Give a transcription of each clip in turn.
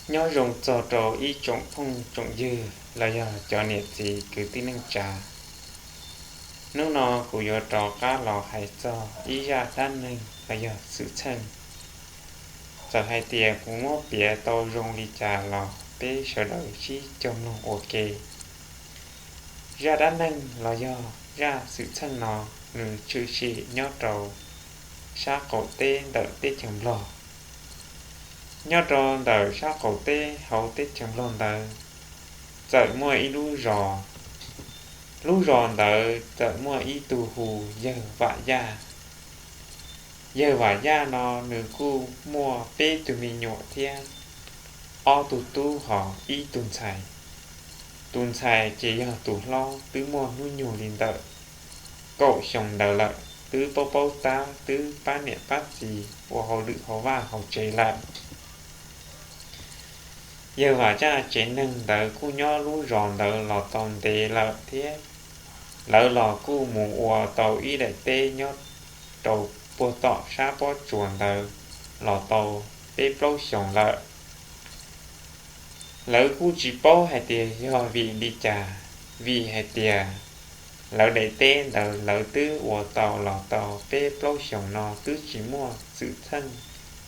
Nyob zoo txog rau ib tsoom phooj tsoom ywg los yog cov niam txiv kwv tij neej tsa. Hnub no kuv yuav rov qab los hais txog ib zaj dab neeg los yog xwm txheej. Txawm hais tias kuv muab piav tau zoo li cas los peb sawv daws sib cog mloog ua ke. Zaj dab neeg los yog zaj xwm txheej no nws tshwm sim nyob rau sab qaum teb ntawm teb chaws Nplog. Nyob rau ntawm sab qaum teb hauv teb chaws Nplog ntawd txawm muaj ib lub zos. Lub zos ntawd txawm muaj ib tug hu yawg Vam Yaj. Yawg Vam Yaj no nws kuj muaj peb tug me nyuam thiab ob tug tub hos ib tug ntxhais. Tus ntxhais ces yog tus hlob twb muaj hnub nyoog li ntawm kaum xyoo ntawd lawm, twb paub paub tab twb pab niam pab txiv ua hauj lwm hauv vaj hauv tsev lawm. Yawg Vam Yaj tsev neeg ntawd kuj nyob lub zos ntawd los tau ntev lawm thiab. Lawv los kuj mus ua tau ib daim teb nyob rau puag tom sab pob tsuas ntawd los tau peb plaub xyoos lawm. Lawv kuj tsis paub hais tias yog vim li cas, vim hais tias lawv daim teb ntawd lawv twb ua tau los tau peb plaub xyoos no twb tsis muaj xwm txheej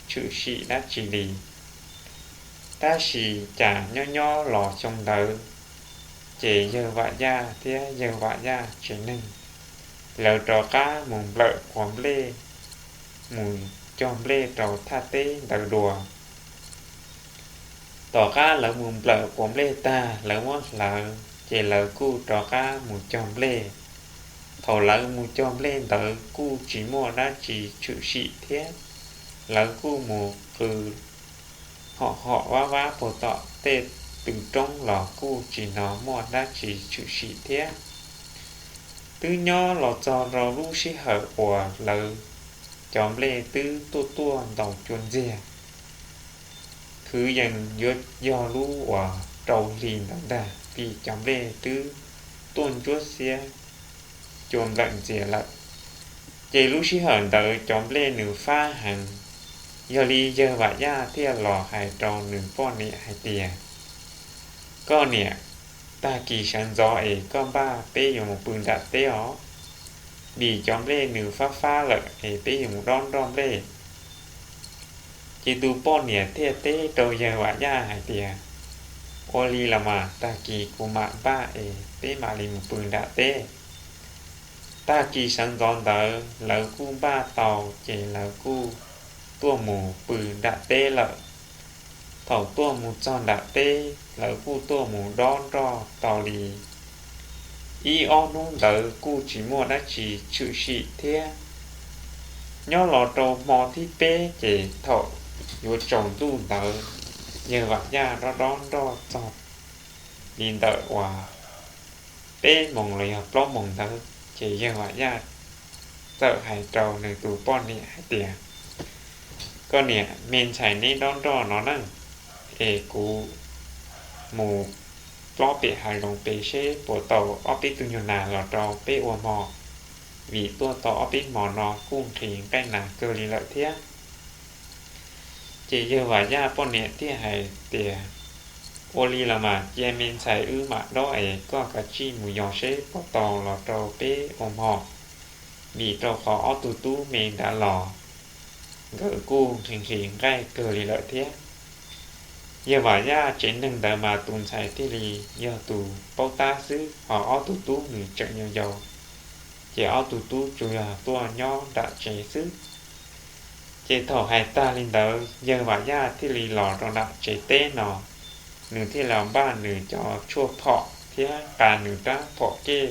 tshwm sim dab tsi li. Tab sis cas nyob nyob los xyoo ntawd, ces yawg Vam Yaj thiab yawg Vam Yaj tsev neeg lawv rov qab mus nplawm quav nplej, mus cog nplej rau thaj teb ntawd dua. Tom qab lawv mus nplawm quav nplej tag lawv muab hlawv ces lawv kuj rov qab mus cog nplej. Thaum lawv mus cog nplej ntawd kuj tsis muaj dab tsi tshwm sim thiab. Lawv kuj mus qw hom hom vab vab puag tom tej tw roob los kuj tsis hnov muaj dab tsi tshwm sim thiab. Twb nyob los txog rau lub sij hawm uas lawv cov nplej twb tuaj tuaj ntaus cua ntxiag. Khwv yees yuav yog lub uas rau hli ntawd ntag vim cov nplej twb tuaj ntsuab xiab cua nplawm ntxias lawm. Ces lub sij hawm ntawd cov nplej nws fab heev. Yog li yawg Vam Yaj thiaj los hais rau nws poj niam hais tias, koj niam, tag kis sawv ntxov es koj npaj peb yuav mus pw nram teb os, vim cov nplej nws fab fab lawm es peb yuav mus dob nroj nplej. Ces tus poj niam thiaj teb rau yawg Vam Yaj hais tias, ua li los mas tag kis kuv mam npaj es peb mam li mus pw nram teb. Tag kis sawv ntxov ntawd lawv kuj npaj tau ces lawv kuj tuaj mus pw nram teb lawm. Thaum tuaj mus txog nram teb lawv kuj tuaj mus dob nroj tau li ib ob hnub ntawd kuj tsis muaj dab tsi tshwm sim thiab. Nyob los rau hmo thib peb ces thaum yuav tsaus ntuj ntawd, yawg Vam Yaj dob dob nroj txog li ntawm uas peb moos los yog plaub moos ntawd ces yawg Vam Yaj txawm hais rau nws tus poj niam hais tias, koj niam, me ntxhais neb dob nroj no na, es kuv mus plob pem hav zoov pem seb puas tau ob peb tug nyuag nas los rau peb ua hmo, vim tuaj tau ob peb hmo no kuj nqhis nqaij nas kawg li lawm thiab. Ces yawg Vam Yaj poj niam thiaj hais tias, ua li los mas cia me ntxhais wb mam dob es koj kav tsij mus yos seb puas tau los rau peb ua hmo, vim rau qhov ob tug tub me nrad los nkawd kuj nqhis nqhis nqaij kawg li lawm thiab. Yawg Vam Yaj tsev neeg ntawd mas tus ntxhais thiaj li yog tus paub tab xwb, ho ob tug tub nws tseem yau yau, ces ob tug tub tsuas yog tuaj nyob nram tsev xwb. Ces thaum hais tag li ntawd yawg Vam Yaj thiaj li los rau nram tsev teb no, nws thiaj los npaj nws cov tshuaj phom thiab nqa nws rab phom kej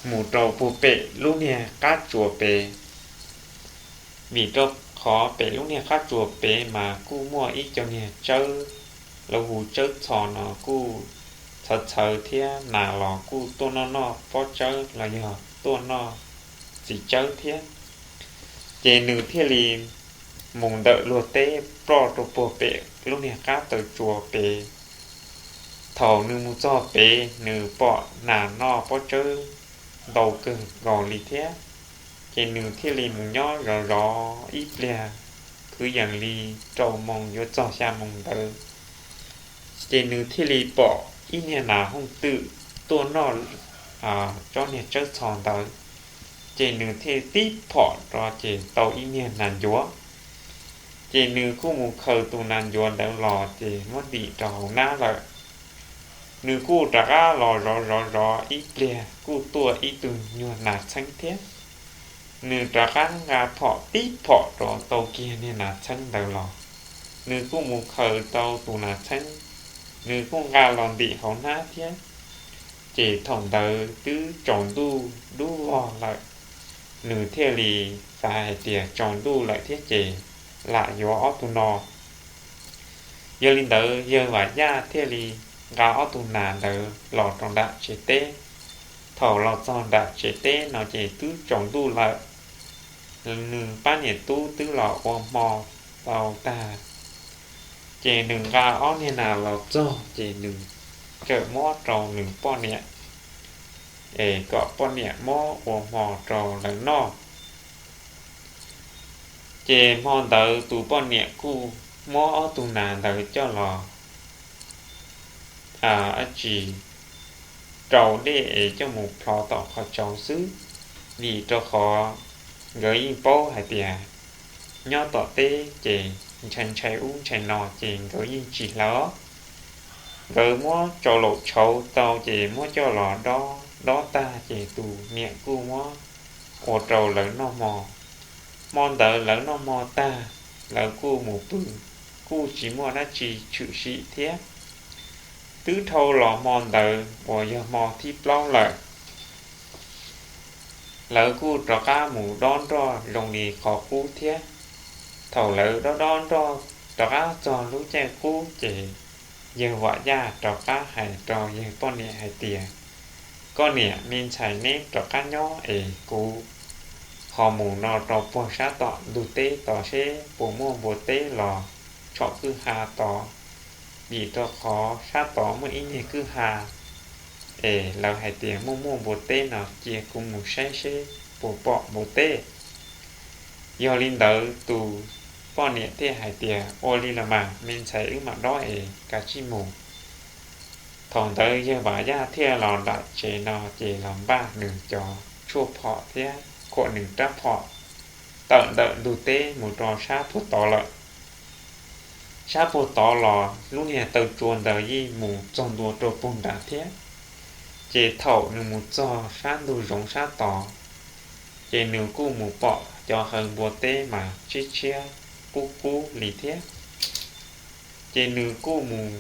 mus rau puag pem lub niag qab tsuas pem. Vim rau qhov pem lub niag qab tsuas pem mas kuj muaj ib co niag tsawb, lawv hu tsawb txho no kuj txhawv txhawv thiab nas los kuj tuaj noj noj pob tsawb los yog tuaj noj txiv tsawb thiab. Ces nws thiaj li mus ntawm luag teb ploj rau puag pem lub niag qab taw tsua pem. Thaum nws mus txog pem nws pom nas noj pob tsawb ntau kawg nkaus li thiab. Ces nws thiaj li mus nyob zov zov ib pliag, kwv yees li rau moos yuav txog xya moos ntawd, Ces nws thiaj li pom ib niag nas hooj twm tuaj noj tsob niag tsawb txho ntawd, ces nws thiaj tib phom rau ces tau ib niag nas ncuav. Ces nws kuj mus khaws tus nas ncuav ntawd los ces muab ntim rau hauv hnab lawm. Nws kuj rov qab los zov zov zov ib pliag kuj tuaj ib tug nyuag nas txheeb thiab. Nws rov qab nqa phom tib phom rau tau kiag niag nas txheeb ntawd los, nws kuj mus khaws tau tus nas txheeb, nws kuj nqa los ntim hauv hnab thiab. Ces thaum ntawd twb tsaus ntuj dub vog lawm, nws thiaj li xav hais tias tsaus ntuj lawm thiab ces lam yuav ob tug no. Yog li ntawd yawg Vam Yaj thiaj li nqa ob tug nas ntawd los rau nram tsev teb. Thaum los txog nram tsev teb no ces twb tsaus ntuj lawm, nws pab niam tub twb los ua hmo tau tag. Ces nws nqa ob niag nas los txog ces nws txawm muab rau nws poj niam, es kom poj niam muab ua hmo rau lawv noj. Ces hmo ntawd tus poj niam kuj muab ob tug nas ntawd coj los dab tsi rau dej es coj mus plhov tom qhov tsaus xwb, vim rau qhov nkawd yeej paub hais tias nyob tom teb ces ntshai ntshai ub ntshai no ces nkawd yeej tsis hlawv. Nkawd muab tsau laum tshauv tau ces muab coj los dob dob tag ces tus niam kuj muab ua rau lawv noj hmo. Hmo ntawd lawv noj hmo tag, lawv kuj mus pw, kuj tsis muaj dab tsi tshwm sim thiab. Twb dhau los hmo ntawd uas yog hmo thib plaub lawm, lawv kuj rov qab mus dob nroj zoo li qhov qub thiab. Thaum lawv dob dob nroj rov qab txog lub caij qub ces yawg Vam Yaj rov qab hais rau yawg poj niam hais tias, koj niam me ntxhais neb rov qab nyob es kuv ho mus no rau puag sab tom ntug teb tod seb puas muaj npua teb los tshom kwj ha tod, vim rau qhov sab tod muaj ib niag kwj ha es lawv hais tias muaj muaj npua teb no cia kuv mus saib seb puas pom npua teb. Yog li ntawd tus poj niam thiaj hais tias ua li los mas me ntxhais wb mam dob es kav tsij mus. Thaum ntawd yawg Vam Yaj thiaj los nram tsev no ces los npaj nws cov tshuaj phom thiab khuam nws rab phom tawm ntawm ntug teb mus rau sab puag tod lawm. Sab puag tod los lub niag taw tsua ntawd yeej mus txog ntua rau puag nrad thiab. Ces thaum nws mus txog sab ntug zoov sab tod, ces nws kuj mus pom cov hawv npua teb mas tshiab tshiab qub qub li thiab. Ces nws kuj mus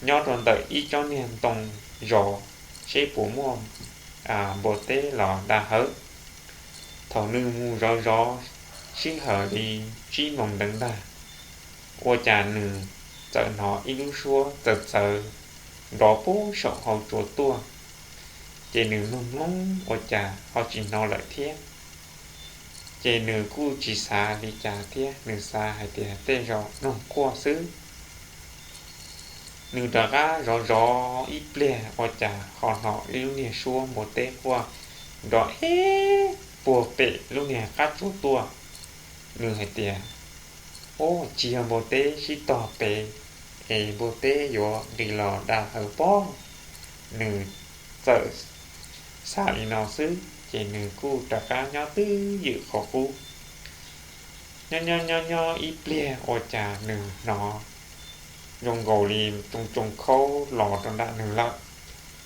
nyob rau ntawm ib tsob niag ntoo zov seb puas muaj npua teb los da hawv. Thaum nws mus zov zov sij hawm li tsib moos ntawd ntag, ua cas nws txawm hnov ib lub suab txawv txawv nrov puag saum hauv tsua tuaj. Ces nws mloog mloog ua cas ho tsis hnov lawm thiab. Ces nws kuj tsis xav li cas thiab, nws xav hais tias tej zaum noog quaj xwb. Nws rov qab zov zov ib pliag ua cas ho hnov ib lub niag suab npua teb quaj nrov ib puag pem lub niag qab tsua tuaj. Nws hais tias, ub, tsis yog npua teb sib tog pem, es npua teb yuav nqis los da hawv pob. Nws txawm xav li no xwb ces nws kuj rov qab nyob twj ywm qhov qub. Nyob nyob nyob nyob ib pliag ua cas nws hnov zoo nkaus li tsoo tsoo khaub los rau nram nws lawm.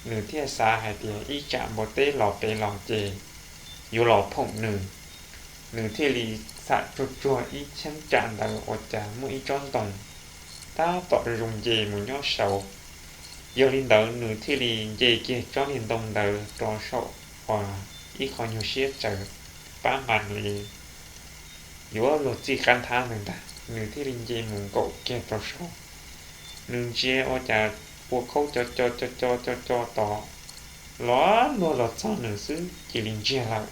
Nws thiaj xav hais tias ib tsam npua teb los pem los ces yuav los phoom nws. Nws thiaj li xam tsuag tsuag ib cheeb tsam ntawd ua cas muaj ib tsob ntoo tab tom zoo nce mus nyob saud. Yog li ntawd nws thiaj li nce kiag tsob niag ntoo ntawd rau saum uas ib qho nyuag siab tsaws pab nqa nws li yuav luag txij qab nthab ntawd ntag, nws thiaj li nce mus nkaum kiag rau saud. Nws ntsia ua cas ua khaub co co co co co co tod los luag los txog nws xwb cia li ntsiag lawm.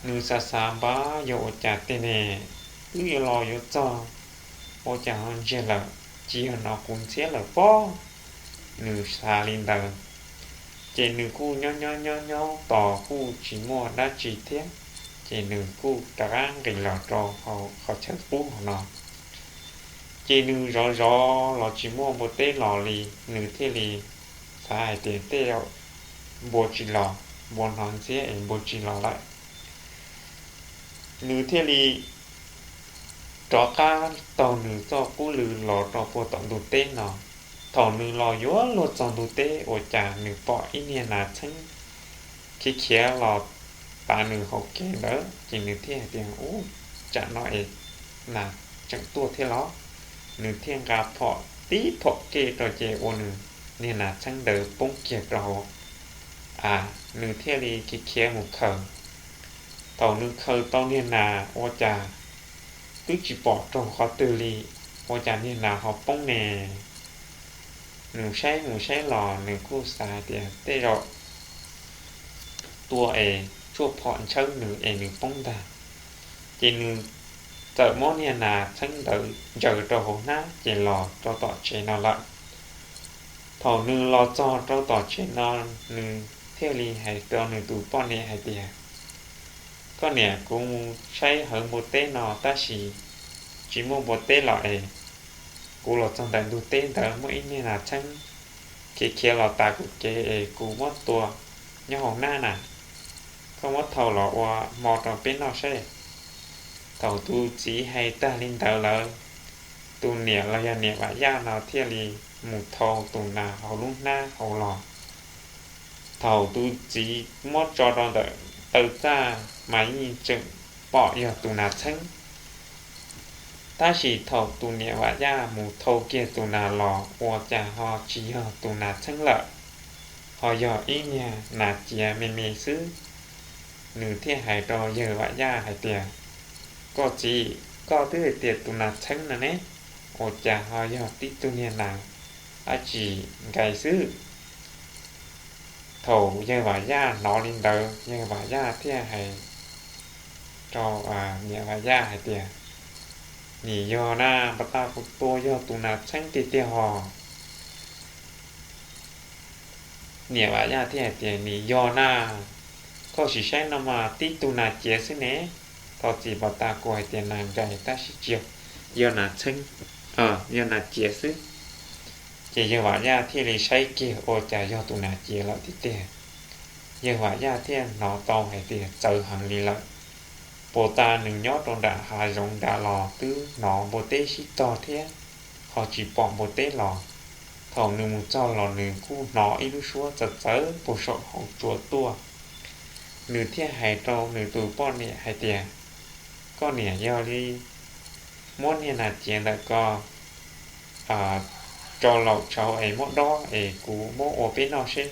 Nws xav xav npab yog ua cas tiag ne, twb yuav los yuav txog ua cas ho ntsiag lawm, tsis yog hnov kuv ntxhiab lawm pob. Nws xav li ntawd, ces nws kuj nyob nyob nyob nyob tos kuj tsis muaj dab tsi thiab, ces nws kuj rov qab nqis los rau hauv qhov chaw qub hauv no. Ces nws zov zov los tsis muaj npua teb los li, nws thiaj li xav hais tias tej zaum npua tsis los, npua hnov ntxhiab es npua tsis los lawm. Nws thiaj li rov qab taug nws txoj qub lw los rau puag tom ntug teb no. Thaum nws los yuav luag txog ntug teb ua cas nws pom ib niag nas txheeb khiav khiav los tav nws hauv kev ntawd, ces nws thiaj hais tias, Ub, tsam no es nas tseem tuaj thiab los? Nws thiaj nqa phom tib phom kej rau ces ua nws niag nas txheeb ntawd poob kiag rau hauv av, nws thiaj li khiav khiav mus khaws. Thaum nws khaws tau niag nas ua cas twb tsis pom raug qhov twg li, ua cas niag nas ho poob ne? Nws saib mus saib los nws kuj xav tias tej zaum tua es tshuaj phom ntshawb nws es nws poob ntag. Ces nws txawm muab niag nas txheeb ntawd ntsaws rau hauv hnab ces los rau tom tsev no lawm. Thaum nws los txog rau tom tsev no, nws thiaj li hais rau nws tus poj niam hais tias, Koj niam, kuv mus saib hawv npua teb no tab sis tsis muaj npua teb los es kuv los txog ntawm ntug teb ntawd muaj ib niag nas txheeb khiav khiav los tav kuv kev es kuv muab tua nyob hauv hnab na. Koj muab thau los ua hmo rau peb noj seb. Thaum tus txiv hais tag li ntawd lawm, tus niam los yog niam Vam Yaj no thiaj li mus thau tus nas hauv lub hnab hauv los. Thaum tus txiv muab tso rau ntawm taw txaj mas yeej tseem pom yog tus nas txheeb. Tab sis thaum tus niam Vam Yaj mus thau kiag tus nas los ua cas ho tsis yog tus nas txheeb lawm, ho yog ib niag nas ciav me me xwb. Nws thiaj hais rau yawg Vam Yaj hais tias, Koj txiv, koj twb hais tias tus nas txheeb no ne, ua cas ho yog tib tug niag nas dab tsi nkaus xwb? Thaum yawg Vam Yaj hnov li ntawd, yawg Vam Yaj thiaj hais rau niam Vam Yaj hais tias, Nim yog na, pas tas kuv tua yog tus nas txheeb tiag tiag hos. Niam Vam Yaj thiaj hais tias, Nim yog na, koj sim saib no mas tib tug nas ciav xwb ne. Thov txim pas tas kuv hais tias nas nkaus tab sis tsis yog, yog nas txheeb, yog nas ciav xwb. Ces yawg Vam Yaj thiaj li saib kiag ua cas yog tus nas ciav lawm tiag tiag. Yawg Vam Yaj thiaj hnov tau hais tias txawv heev li lawm. Pas tas nws nyob rau nram hav zoov nrad los twb hnov npua teb sib tog thiab, ho tsis pom npua teb los. Thaum nws mus txog los nws kuj hnov ib lub suab txawv txawv puag saum hauv tsua tuaj. Nws thiaj hais rau nws tus poj niam hais tias, Koj niam, yog li muab niag nas ciav ntawm ko rau laum tshauv es muab dob es kuv muab ua peb noj seb.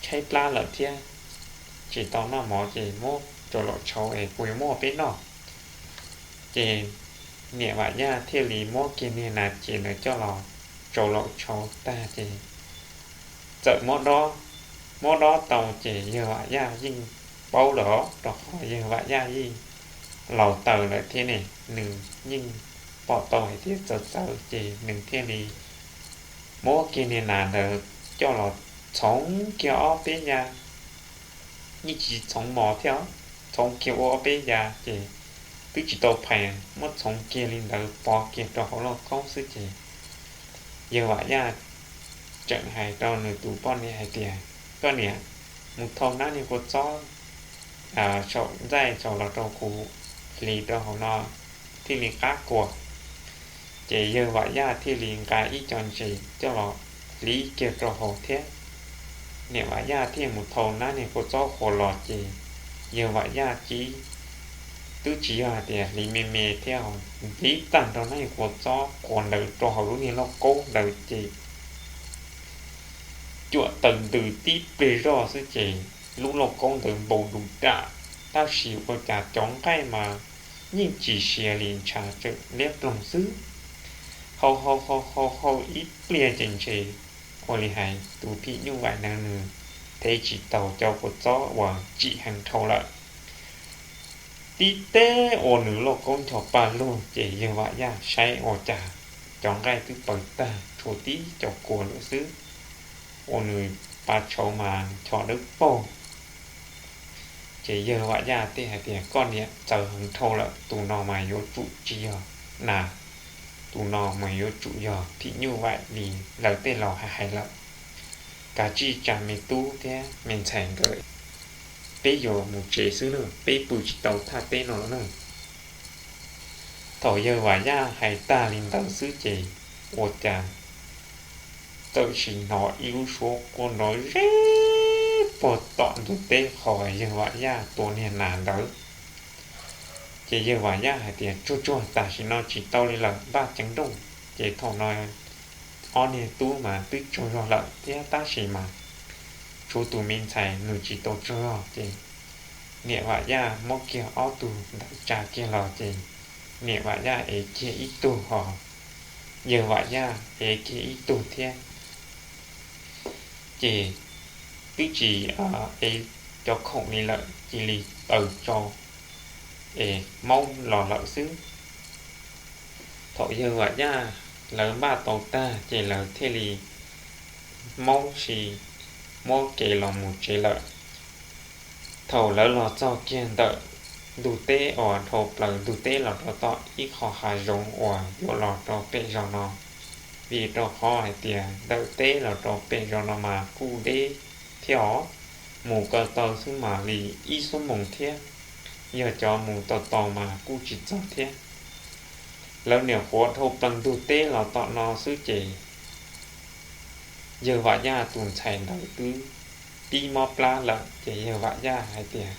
Tshaib plab lawm thiab tsis tau noj mov ces muab rau laum tshauv es kuv yuav muab ua peb noj. Ces niam Vam Yaj thiaj li muab kiag niag nas ciav ntawd coj los rau laum tshauv tag ces txawm muab dob tau ces yawg Vam Yaj yeej paub lawm, rau qhov yawg Vam Yaj yeej laus taws lawm thiab ne, nws yeej pom tau hais tias txawv txawv ces nws thiaj li muab kiag niag nas ntawd coj los txhoov kiag ob peb yav, yeej tsis txhoov mos thiab, txhoov kiag ua ob peb yav ces twb tsis tau phais, muab txhoov kiag li ntawd pov kiag rau hauv lauj kaub xwb ces yawg Vam Yaj tseem hais rau nws tus poj niam hais tias, Koj niam, mus thau nab niag kua txob saum ntxaij saum los rau kuv hliv rau hauv no thiaj li qab kua. Ces yawg Vam Yaj thiaj li nqa ib co ntses coj los hliv kiag rau hauv thiab. Niam Vam Yaj thiaj mus thau nab niag kua txob qhuav los ces yawg Vam Yaj cia li, twb tsis yog hais tias hliv me me thiab, hliv tag nrho nab niag kua txob qhuav ntawd rau hauv lub niag lauj kaub ntawd ces cuam taws ntws tib pliag zoj xwb ces lub lauj kaub ntawd npau du dam, tab sis ua cas cov nqaij mas yeej tsis sia li, ntshav tseem liab ploog xwb. Hau hau hau hau hau ib pliag ces ntshe ua li hais tus phim nyuj vaim ntawd nws thev tsis taus cov kua txob uas tsim heev dhau lawm. Tib teb ua nws lauj kaub ncho paj lug ces yawg Vam Yaj saib ua cas cov nqaij twb paws tag tshuav tib co kua lawm xwb. Ua nws pa tshauv mas ncho dawb paug. Ces yawg Vam Yaj thiaj hais tias, Koj niam, txawv heev dhau lawm, tus no mas yuav tsum tsis yog nas. tus no mas yuav tsum yog phim nyuj vais li lawv tej laus hais hais lawm. Kav tsij tsa me tub thiab me ntxhais nkawd, peb yuav mus tsev xwb nawb, peb pw tsis tau thaj teb no lawm nawb. Thaum yawg Vam Yaj hais tag li ntawd xwb ces ua cas txawm sim hnov ib lub suab quaj nrov zeb puag tom ntug teb qhov yawg Vam Yaj tua niag nas ntawd. Ces yawg Vam Yaj hais tias, Tsuag tsuag, tam sim no tsis tau li lawm, npaj ceev nrooj. Ces thaum no ob niag tub mas twb tsaug zog lawm thiab tab sis mas tshuav tus me ntxhais nws tsis tau tsaug zog. Ces niam Vam Yaj muab kiag ob tug ntawd tsa kiag los ces niam Vam Yaj ev kiag ib tug ho yawg Vam Yaj ev kiag ib tug thiab. Ces twb tsis ev cov khoom li lawm, cia li taws tsau es maub los lawm xwb. Thaum yawg Vam Yaj lawv npaj tau tag ces lawv thiaj li maub si muab kev los mus tsev lawm. Thaum lawv los txog kiag ntawm ntug teb uas dhau plaws ntug teb los rau tom ib qho hav zoov uas yuav los rau pem zos no, vim rau qhov hais tias ntawm teb los rau pem zos no mas kuj deb thiab os, mus ko taw xwb mam li ib xuab moos thiab, yog cov mus tau tau mas kuj tsis txog thiab. Lawv niam qhuav dhau plaws ntug teb los tom no xwb ces yawg Vam Yaj tus ntxhais ntawd twb pib mob plab lawm ces yawg Vam Yaj hais tias,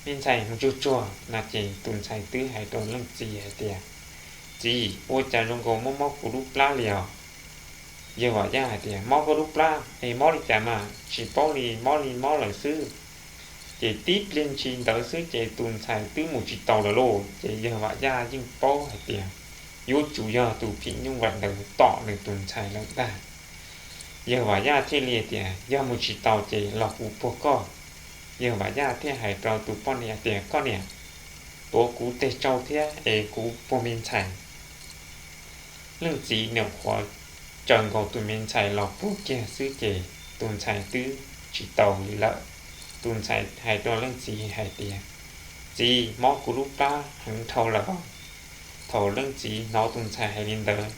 Me ntxhais, mus tsuag tsuag. No ces tus ntxhais twb hais rau leej txiv hais tias, Txiv, ua cas zoo nkaus mob mob kuv lub plab li os? Yawg Vam Yaj hais tias, Mob koj lub plab es mob li cas mas? Tsis paub li, mob li mob lawm xwb. Ces tib pliag ntshis ntawd xwb ces tus ntxhais twb mus tsis tau lawm lauj. Ces yawg Vam Yaj yeej paub hais tias yuav tsum yog tus phim nyuj vais ntawd tom nws tus ntxhais lawm ntag. Yawg Vam Yaj thiaj li tias, Yog mus tsis tau ces los kuv puag koj. Yawg Vam Yaj thiaj hais rau tus poj niam tias, Koj niam, tuav kuv tes tsau thiab es kuv puag me ntxhais. Leej txiv nyuam qhuav tsaws nkaus tus me ntxhais los puag kiag xwb ces tus ntxhais twb tsis tau li lawm. Tus ntxhais hais rau leej txiv hais tias, Txiv, mob kuv lub plab heev dhau lawm. Thaum leej txiv hnov tus ntxhais hais li ntawd,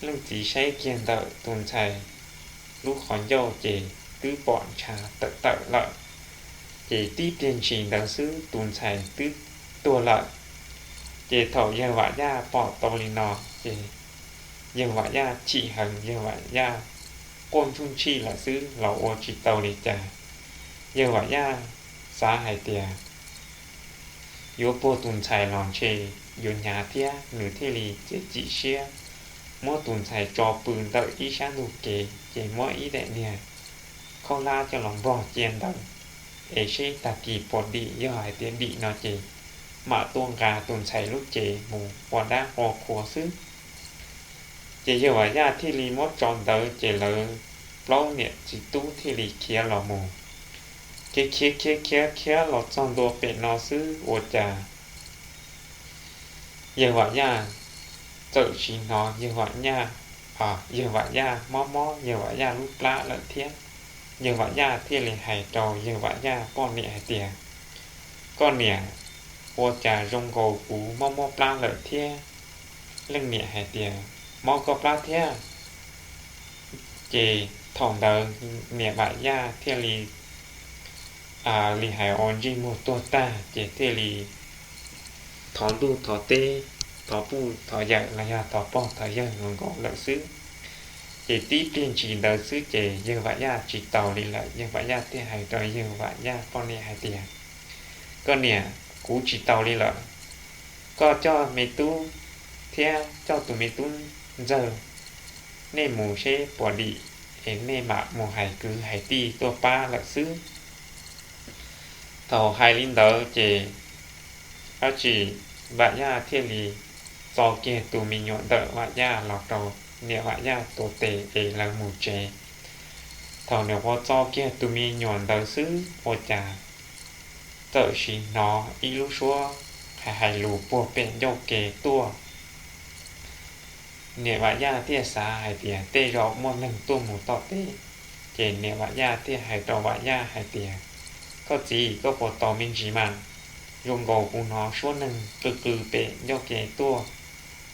leej txiv saib kiag ntawm tus ntxhais lub qhov ncauj ces twb pom ntshav tawm tawm lawm. Ces tib pliag ntshis ntawd xwb tus ntxhais twb tuag lawm. Ces thaum yawg Vam Yaj pom tau li no ces yawg Vam Yaj chim heev, yawg Vam Yaj quaj ntsuj ntshij lawm xwb los ua tsis tau li cas. Yawg Vam Yaj xav hais tias yuav puag tus ntxhais los ntshe yuav hnyav thiab, nws thiaj li txiav txim siab muab tus ntxhais tso pw ntawm ib sab ntug kev ces muab ib daim niag khaub hlab coj los npog cia ntawd es seb tag kis puas dim, yog hais tias dim no ces mam tuaj nqa tus ntxhais lub cev mus ua dab ua qhua xwb. Ces yawg Vam Yaj thiaj li muab tso ntawd ces lawv plaub niam txiv tub thiaj li khiav los mus. Khiav khiav khiav khiav khiav los txog ntua pem no xwb ua cas yawg Vam Yaj txawm sim hnov yawg Vam Yaj, yawg Vam Yaj mob mob yawg Vam Yaj lub plab lawm thiab. Yawg Vam Yaj thiaj li hais rau yawg Vam Yaj poj niam hais tias, Koj niam, ua cas zoo nkaus kuv mob mob plab lawm thiab? Leej niam hais tias, Mob koj plab thiab? Ces thaum ntawd niam Vam Yaj thiaj li li hais ua ntsej muag tuag tag ces thiaj li thov ntuj thov teb, thov puj thov yawm los yog thov pog thov yawg nkaus lawm xwb. Ces tib pliag ntsis ntawd xwb ces yawg Vam Yaj tsis taus li lawm, yawg Vam Yaj thiaj hais rau yawg Vam Yaj poj niam hais tias, Koj niam, kuv tsis taus li lawm. Koj coj me tub thiab coj tus me tub ntxawg, nej mus seb puas dim es nej mam mus hais kwv hais tij tuaj pab lawm xwb. Thaum hais li ntawd ces dab tsi Vam Yaj thiaj li txo kiag tus me nyuam ntawm Vam Yaj los rau niam Vam Yaj tus tes es lawv mus tsev. Thaum niam qhuav txo kiag tus me nyuam ntawd xwb ua cas txawm sim hnov ib lub suab hais hais lus puag pem ncauj ke tuaj. Niam Vam Yaj thiaj xav hais tias tej zaum muaj neeg tuaj mus tom teb, ces niam Vam Yaj thiaj hais rau Vam Yaj hais tias, Koj txiv, koj puas taus me ntsis mas? Zoo nkaus kuv hnov suab neeg qw qw pem ncauj ke tuaj.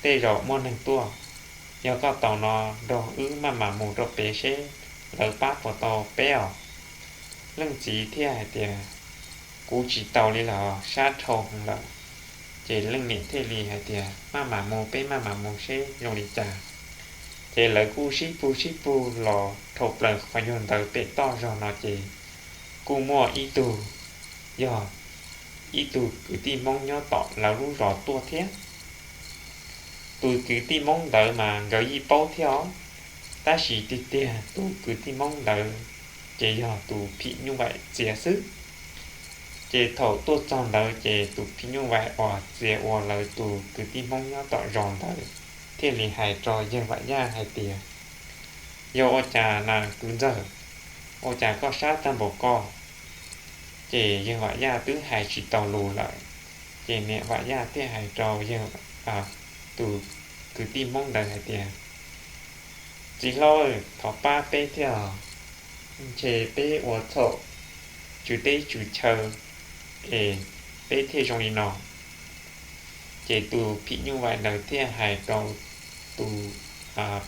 tej zaum muaj neeg tuaj. Yog koj tau no, nrog wb maj mam mus rau pem seb lawv pab puas tau peb os. Leej txiv thiaj hais tias, kuv tsis tau li lawm, sab dhau lawm. Ces leej niam thiaj li hais tias, maj mam mus, peb maj mam mus seb zoo li cas. Ces lawv kuj sib pug sib pug los dhau plaws qhov yug ntawd pem toj zog no ces kuj muaj ib tug, yog ib tug kwv tij Hmoob nyob tom lawv lub zos tuaj thiab. Tus kwv tij Hmoob ntawd mas nkawd yeej paub thiab os, tab sis tiag tiag tus kwv tij Hmoob ntawd ces yog tus phim nyuj vaim txiav xwb. Ces thaum tuaj txog ntawd ces tus phim nyuj vaim uas txiav ua lawv tus kwv tij Hmoob nyob tom zos ntawd thiaj li hais rau yawg Vam Yaj hais tias, yog ua cas na kwv ntxawg, ua cas koj sab tag npaum ko? Ces yawg Vam Yaj twb hais tsis tau lus lawm, ces niam Vam Yaj thiaj hais rau yawg, tus kwv tij Hmoob ntawd hais tias, txiv hlob, thov pab peb thiab, ntshe peb ua txhaum tswv teb tswv chaw es peb thiaj zoo li no. Ces tus phim nyuj vaim ntawd thiaj hais rau tus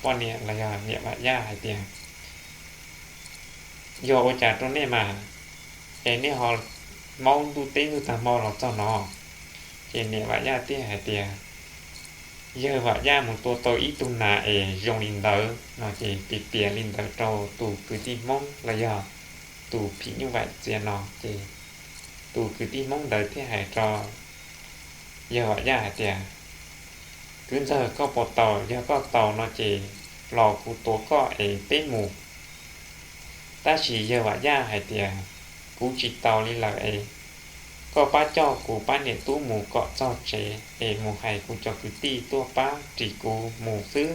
poj niam los yog niam Vam Yaj hais tias, yog ua cas rau nej mas, es nej ho maub ntuj teb ntuj tag hmo los txog no? Ces niam Vam Yaj thiaj hais tias, yawg Vam Yaj mus tua tau ib tug nas es zoo li ntawd no. Ces piav piav li ntawd rau tus kwv tij Hmoob los yog tus phim nyuj vaim txiav no ces tus kwv tij Hmoob ntawd thiaj hais rau yawg Vam Yaj hais tias, kwv ntxawg, koj puas tau? Yog koj tau no ces los kuv tuav koj es peb mus. Tab sis yawg Vam Yaj hais tias, kuv tsis tau li lawm es koj pab coj kuv pab niam tub mus kom txog tsev es mus hais kuv cov kwv tij tuaj pab ris kuv mus xwb.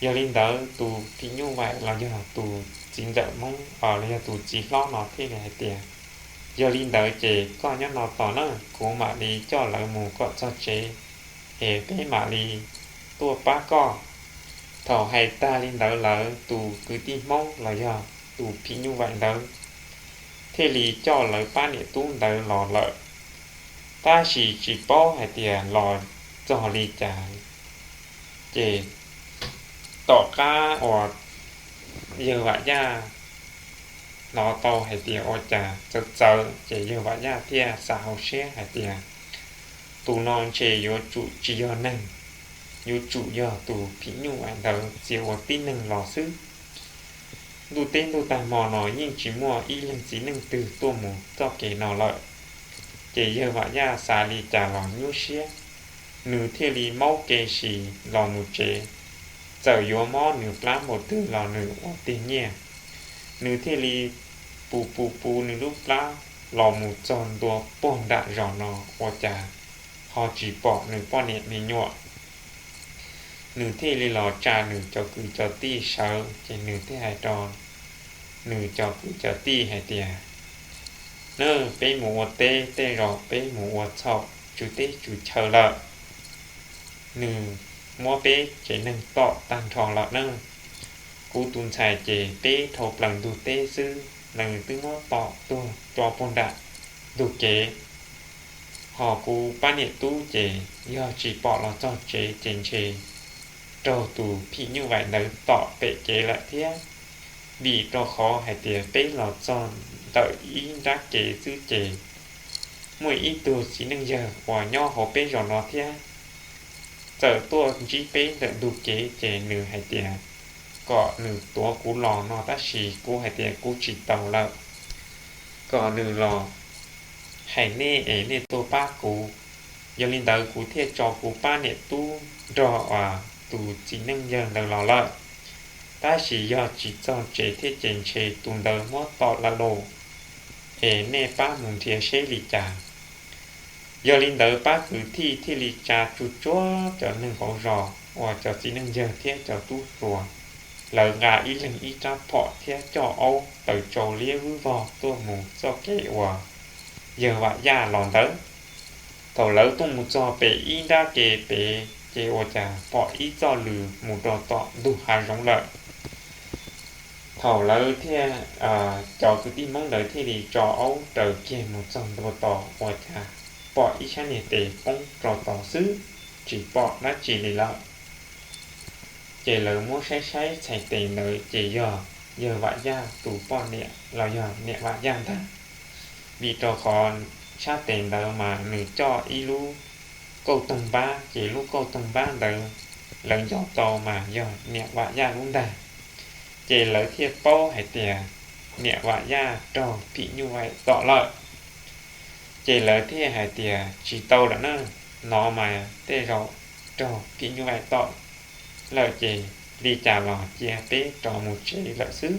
Yog li ntawd tus phim nyuj vaim los yog tus txiv ntxawm Hmoob los yog tus txiv hlob no thiaj li hais tias, yog li ntawd ces koj nyob no tos nawb, kuv mam li coj lawv mus kom txog tsev es peb mam li tuaj pab koj. Thaum hais tag li ntawd lawm tus kwv tij Hmoob los yog tus phim nyuj vaim ntawd thiaj li coj lawv pab niam tub ntawd los lawm. Tab sis tsis paub hais tias los txog li cas, ces tom qab uas yawg Vam Yaj hnov tau hais tias ua cas txawv txawv ces yawg Vam Yaj thiaj xav hauv siab hais tias, tus no ntshe yuav tsum tsis yog neeg, yuav tsum yog tus phim nyuj vaim ntawd txia ua tib neeg los xwb. Ntuj teb ntuj tag hmo no yeej tsis muaj ib leeg txiv neej twg tuaj mus txoj kev no lawm. Ces yawg Vam Yaj xav li cas los nyuaj siab, nws thiaj li maub kev si los mus tsev. Txawm yuav mob nws plab npaum twg los nws ua tiag nyiaj. Nws thiaj li pu pu pu nws lub plab los mus txog ntua puag nram zos no ua cas ho tsis pom nws poj niam me nyuam. Nws thiaj li los tsa nws cov kwv cov tij sawv ces nws thiaj hais rau nws cov kwv cov tij hais tias, nawb, peb mus ua teb tej zaum peb mus ua txhaum tswv teb tswv chaw lawm. Nws muab peb tsev neeg tom tag nrho lawm nawb. Kuv tus ntxhais ces peb dhau plaws ntug teb xwb, nws twb muab tom tuag tso puag nram ntug kev. Ho kuv pab niam tub ces yog tsis pom los txog tsev ces ntshe raug tus phim nyuj vaim ntawd tom pem kev lawm thiab. Vim rau qhov hais tias peb los txog ntawm ib nrab kev xwb ces muaj ib tug txiv neej yawg uas nyob hauv peb zos no thiab txawm tuaj ntsib peb ntawm ntug kev ces nws hais tias kom nws tuav kuv los no, tab sis kuv hais tias kuv tsis tau lawm, kom nws los hais nej es nej tuaj pab kuv. Yog li ntawd kuv thiaj tso kuv pab niam tub nrog tus txiv neej yawg ntawd los lawm. Tab sis yog tsis txog tsev thiab ces ntshe tus ntawd muab tom lawm lauj, es nej pab mus nrhiav seb li cas. Yog li ntawd pab kwv tij thiaj li tsa tsuj tsuag cov neeg hauv zos uas cov txiv neej yawg thiab cov tub hluas, lawv nqa ib leeg ib rab phom thiab coj aub taws tsau liab vwb vog tuaj mus txoj kev uas yawg Vam Yaj los ntawd. Thaum lawv tuaj mus txog pem ib nrab kev pem ces ua cas pom ib txoj lws mus rau tom ntug hav zoov lawm. Thaum lawv thiaj, cov kwv tij Hmoob ntawd thiaj li tso aub raws kiag mus txog ntua tod ua cas pom ib sab niag tes poob rau tod xwb. tsis pom dab tsi li lawm. Ces lawv muab saib saib txhais tes ntawd ces yog yawg Vam Yaj tus poj niam los yog niam Vam Yaj ntag, vim rau qhov sab tes ntawd mas nws coj ib lub kauj toog npab, ces lub kauj toog npab ntawd lawv nco tau mas yog niam Vam Yaj lub ntag. Ces lawv thiaj paub hais tias niam Vam Yaj raug phim nyuj vais tom lawm. Ces lawv thiaj hais tias tsis tau lawm na, no mas tej zaum raug phim nyuj vais tom lawm ces li cas los cia peb rov mus tsev lawm xwb.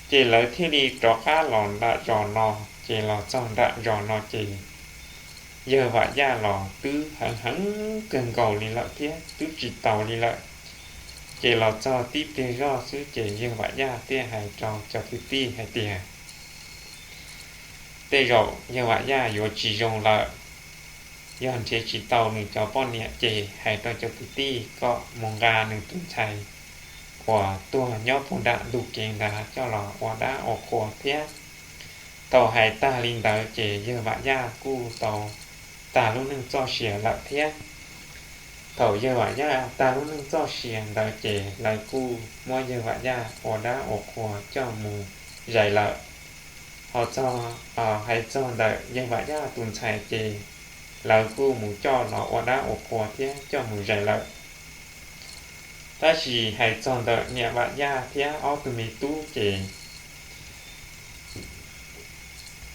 Ces lawv thiaj li rov qab los nram zos no, ces los txog nram zos no ces yawg Vam Yaj los twb heev heev kawg nkaus li lawm thiab twb tsis taus li lawm. Ces los txog tib pliag zoj xwb ces yawg Vam Yaj thiaj hais rau cov kwv tij hais tias tej zaum yawg Vam Yaj yuav tsis zoo lawm. Yog nrhiav tsis tau nws cov poj niam ces hais rau cov kwv tij kom mus nqa nws tus ntxhais uas tuag nyob puag nram ntug kev ntawd coj los ua dab ua qhua thiab. Thaum hais tag li ntawd ces yawg Vam Yaj kuj tau tag lub neej txoj sia lawm thiab. Thaum yawg Vam Yaj tag lub neej txoj sia ntawd ces lawv kuj muab yawg Vam Yaj ua dab ua qhua coj mus zais lawm. Ho txog, hais txog ntawm yawg Vam Yaj tus ntxhais ces lawv kuj mus coj los ua dab ua qhua thiab coj mus zais lawm. Tab sis hais txog ntawm niam Vam Yaj thiab ob tug me tub ces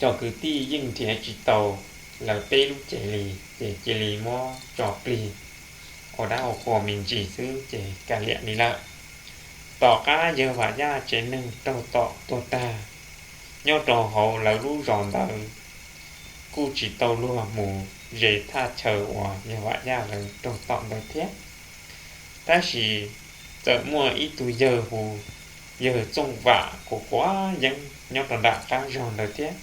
cov kwv tij yeej nrhiav tsis tau lawv peb lub cev li, ces cia li muab tso plig ua dab ua qhua me ntsis xwb ces kav liam li lawm. Tom qab yawg Vam Yaj tsev neeg raug tom tuag tag, nyob rau hauv lawv lub zos ntawd kuj tsis tau luag mus ze thaj chaw uas yawg Vam Yaj lawv raug tom ntawd thiab. Tab sis txawm muaj ib tug yawg hu yawg Txooj Vam quav quav yeeb nyob rau nram qab zog ntawd thiab.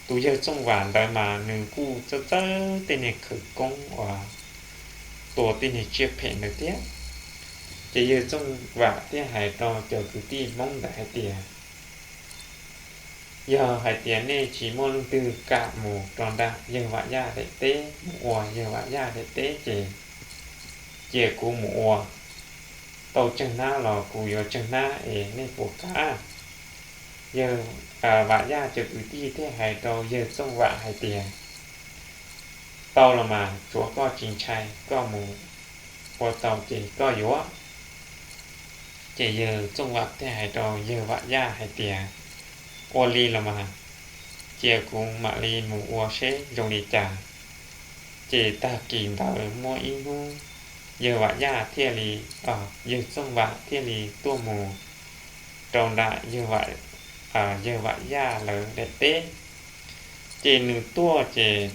Tus yawg Txooj Vam ntawd mas nws kuj txawj txawj tej niag khawv koob uas tua tej niag tsiaj phem ntawd thiab. Ces yawg Txooj Vam thiaj hais rau cov kwv tij Hmoob ntawd hais tias, yog hais tias nej tsis muaj leej twg kam mus rau nram yawg Vam Yaj daim teb mus ua yawg Vam Yaj daim teb ces cia kuv mus ua. Tau tsawg hnab los kuv yuav tsawg hnab es nej puas kam? Yawg Vam Yaj cov kwv tij thiaj hais rau yawg Txooj Vam hais tias, tau los mas, tsuav koj tsis ntshai, koj mus ua tau ces koj yuav. Ces yawg Txooj Vam thiaj hais rau yawg Vam Yaj hais tias, ua li los mas, cia kuv mam li mus ua seb zoo li cas. Ces tag kis ntawd muaj ib hnub yawg Vam Yaj thiaj li, yawg Txooj Vam thiaj li tuaj mus rau nram yawg Vam Yaj lawv daim teb. Ces nws tuaj ces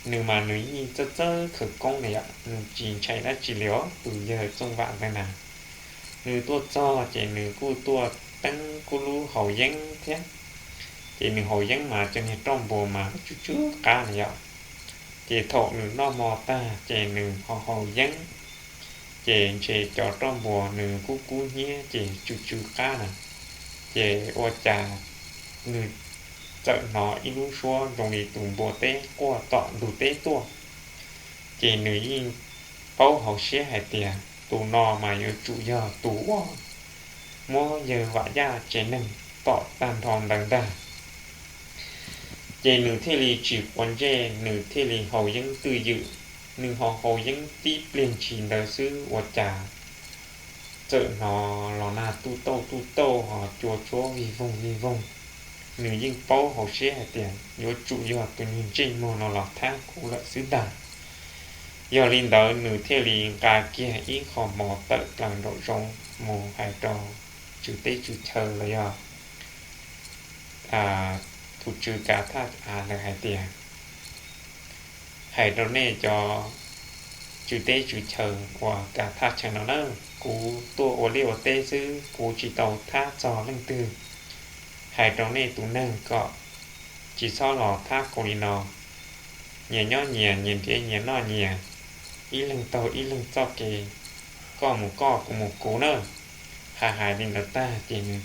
nws mas nws yeej txawj txawj khawv koob na yom, nws tsis ntshai dab tsi li os tus yawg Txooj Vam ntawd na. Nws tuaj txog ces nws kuj tuaj teeb kuj lub haus yeeb thiab. Ces nws haus yeeb mas cov niag roj npua mas tsw tsw qab na yom. Ces thaum nws noj hmo tag ces nws ho haus yeeb, ces ntshe cov roj npua nws kub kub hnyiab ces tsw tsw qab na. Ces ua cas nws txawm hnov ib lub suab zoo li tus npua teb quaj tom ntug teb tuaj. Ces nws yeej paub hauv siab hais tias tus no mas yuav tsum yog tus uas muab yawg Vam Yaj tsev neeg tom tag nrho ntawd ntag. Ces nws thiaj li tsis quav ntsej, nws thiaj li haus yeeb twj ywm. Nws ho haus yeeb tib pliag ntshis ntawd xwb ua cas txawm hnov los nag tuj tauj tuj tauj ho cua tshuab vij voog vij voog. Nws yeej paub hauv siab hais tias yuav tsum yog tus niag ntsej muag no los thab kuv lawm xwb ntag. Yog li ntawd nws thiaj li nqa kiag ib qho mov tawm plaws nraum zoov mus hais rau tswv teb tswv chaw los yog tus tswv kav thaj av ntawd hais tias, hais rau nej cov tswv teb tswv chaw uas kav thaj chaw no na, kuv tuaj ua liaj ua teb xwb, kuv tsis tau thab txog leej twg. Hais rau nej tus neeg kom tsis txhob los thab kuv li no. Nyias nyob nyias, nyias nrhiav nyias noj nyias, ib leeg taug ib leeg txoj kev, koj mus koj, kuv mus kuv na. Hais hais li ntawd tag ces nws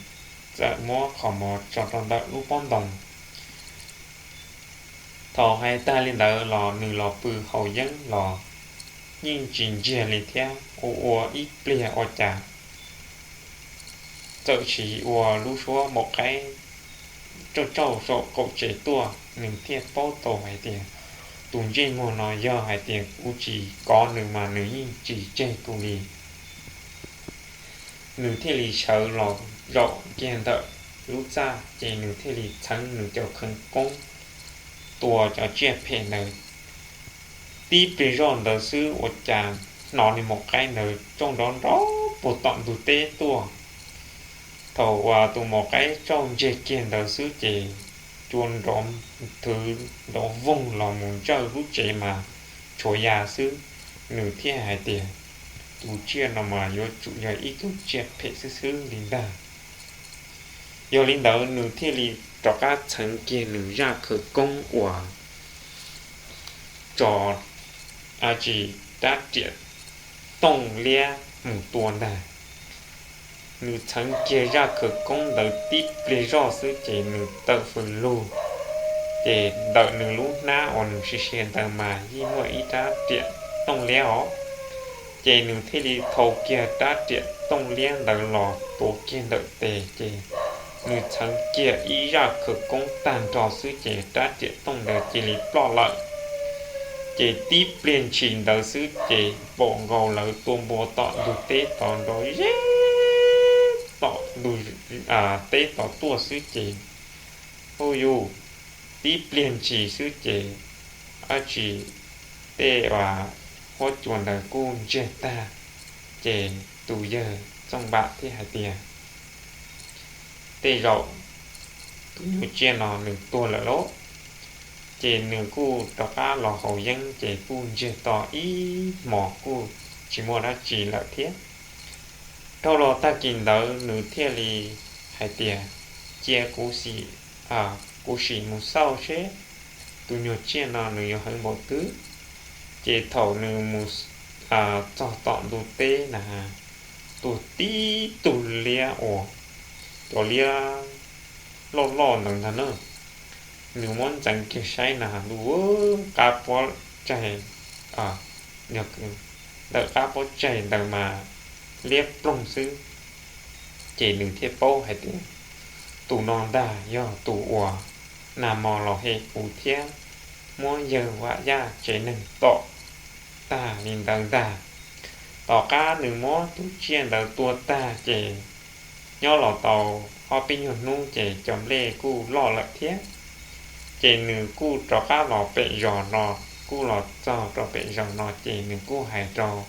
txawm muab qhov mov tso rau ntawm lub pob ntoo. Thaum hais tag li ntawd los nws los pw haus yeeb los yeej tsis ntsiag li thiab. Ua ua ib pliag ua cas txawm sis ua lub suab maum qaib tsauj tsauj saum qaum tsev tuaj, nws thiaj paub tau hais tias tus ntsej muag no yog hais tias kuv tsis kov nws mas nws yeej tsis tseg kuv li. Nws thiaj li sawv los zaum kiag ntawm lub txaj ces nws thiaj li txheev nws cov khawv koob tua cov tsiaj phem ntawd. Tib pliag zoj ntawd xwb ua cas hnov nws maum qaib ntawd tsauj nrov nrov puag tom ntug teb tuaj. Thaum uas tus maum qaib tsauj ntsiag kiag ntawd xwb ces cua nrov thwv nrov voog los mus ntsawj lub tsev mas tshuav ya xwb. Nws thiaj hais tias tus tsiaj no mas yuav tsum yog ib tug tsiaj phem xwb xwb li ntag. Yog li ntawd nws thiaj li rov qab txheev kiag nws zaj khawv koob uas tso, a, tsis, rab riam tooj liab mus tua ntag. Nws txheev kiag zaj khawv koob ntawd tib pliag zoj xwb ces nws tawm fws lug, ces ntawm nws lub hnab uas nws sim sim ntawd mas yeej muaj ib rab riam tooj liab os. Ces nws thiaj li thau kiag rab riam tooj liab ntawd los tuav kiag ntawm tes, ces nws txheev kiag ib zaj khawv koob tag nrho xwb ces rab riam tooj ntawd cia li ploj lawm. Ces tib pliag ntshis ntawd xwb ces pom nkaus lawv tua npua tom ntug teb tod nrov zeb tom ntug teb tod tuaj xwb ces, hu yus, tib pliag ntshis xwb ces, ab tsi, tej uas huab cua ntawd kuj ntsiag tag. Ces tus yawg Txooj Vam thiaj hais tias, tej zaum tus nyuag tsiaj no nws tuag lawm lauj. Ces nws kuj rov qab los haus yeeb ces kuj ntsiag to ib hmos kuj tsis muaj dab tsi lawm thiab. Dhau los tag kis ntawd nws thiaj li hais tias, cia kuv sim, kuv sim mus xauj seb tus nyuag tsiaj no nws yuav heev npaum twg. Ces thaum nws mus txog tom ntug teb na, tuag tib tug liab uas cov liab loj loj ntawd ntag na. Nws muab ntxeev kiag saib na, ntuj, qab pob tsaig, ntawm qab pob tsaig ntawd mas liab ploog xwb. Ces nws thiaj paub hais tias, tus no ntag yog tus uas nag hmo los hem kuv thiab muab yawg Vam Yaj tsev neeg tom tag li ntawd ntag. Tom qab nws muab tus tsiaj ntawd tua tag ces nyob los tau ob peb nyuag hnub ces cov nplej kuj loj lawm thiab. Ces nws kuj rov qab los pem zos no, kuj los txog rau pem zos no ces nws kuj hais rau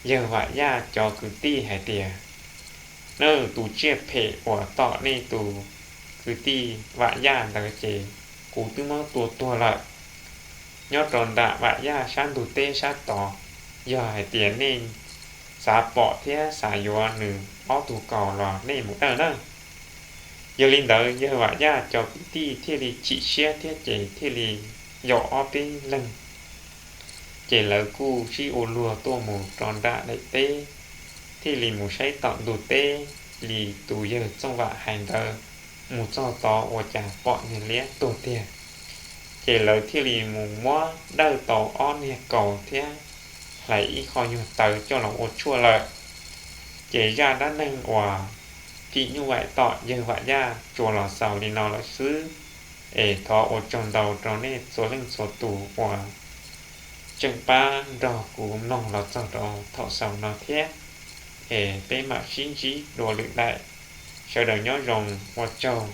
yawg Vam Yaj cov kwv tij hais tias, nej tus tsiaj phem uas tom nej tus kwv tij Vam Yaj ntawd ces kuv twb muab tua tuag lawm. Nyob rau nram Vam Yaj sab ntug teb sab tod, yog hais tias nej xav pom thiab xav yuav nws ob tug kaus los nej mus dawj nawb. Yog li ntawd yawg Vam Yaj cov kwv tij thiaj li chim siab thiab ces thiaj li yaum ob peb leeg. Ces lawv kuj sib ua luag tuaj mus rau nram daim teb, thiaj li mus saib tom ntug teb li tus yawg Txooj Vam hais ntawd, mus txog tod ua cas pom niag liab tuag tiag. Ces lawv thiaj li mus muab dawj tau ob niag kaus thiab hlais ib qho nyuag tawv coj los ua tshuaj lawm. Ces zaj dab neeg uas phim nyuj vaim tom yawg Vam Yaj tsuas los xaus li no lawm xwb. Es thov ua tsaug ntau rau nej txhua leej txhua tus uas tseem pab nrog kuv mloog los txog rau thaum xaus no thiab. Es peb mam sib ntsib dua lwm daim. Sawv daws nyob zoo, ua tsaug.